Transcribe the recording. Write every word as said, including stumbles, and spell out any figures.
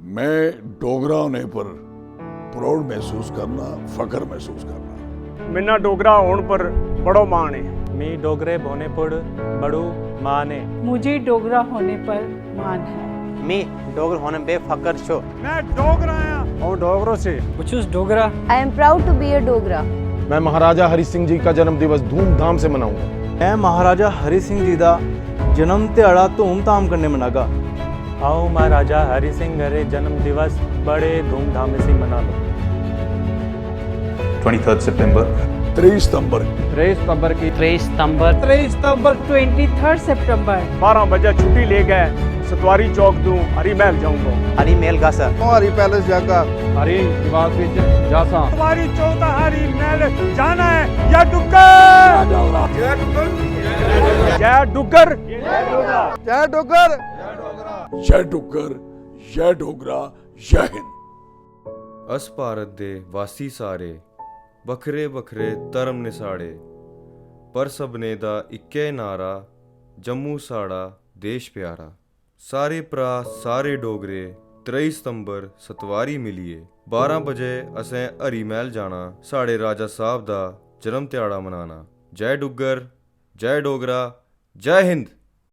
मैं डोगरा होने पर प्राउड महसूस करना, फख्र महसूस करना। मिन्ना डोगरा होने पर बड़ो मान है। मी डोगरे होने पर बड़ो मान है। मुझे डोगरा होने पर मान है। मी डोगर होने बे फकर छो। मैं डोगरा आं। अऊं डोगरो से। मुझे Dogra. I am proud to be a Dogra. मैं महाराजा हरि सिंह जी का जन्म दिवस धूमधाम से मनाऊंगा। मैं महाराजा हरि सिंह जी दा जन्म ध्याड़ा धूमधाम कन्नै मनागा। अऊं महाराजा हरि सिंह रे जन्म दिवस बड़े धूमधाम से मना लो। twenty-third September। तेईस सितंबर। तेईस सितंबर की। तेईस सितंबर। तेईस सितंबर। ट्वेंटी थर्ड सितंबर। बारह बजे छुट्टी लेके सतवारी चौक तू हरी महल जाऊंगा। हरी महल गासा। हरी पैलेस जागा। हरी निवास विच जासा। सतवारी चौक दा हरी महल जाना है। या डुग्गर। जय डुग्गर। जय डुग्गर। जय डुग्गर, जय डोगरा, जय हिंद। अस भारत दे वासी सारे, बक्खरे बक्खरे धर्म ने साढ़े, पर सभनें दा इक्कै नारा, जम्मू साढ़ा देश प्यारा। सारे भ्राऽ, सारे डोगरे, तेई सितंबर सतवारी मिलियै बारां बजे असें हरी मैह्ल जाना, साढ़े राजा साह्ब दा जन्म ध्याड़ा मनाना। जय डुग्गर, जय डोगरा, जय हिंद।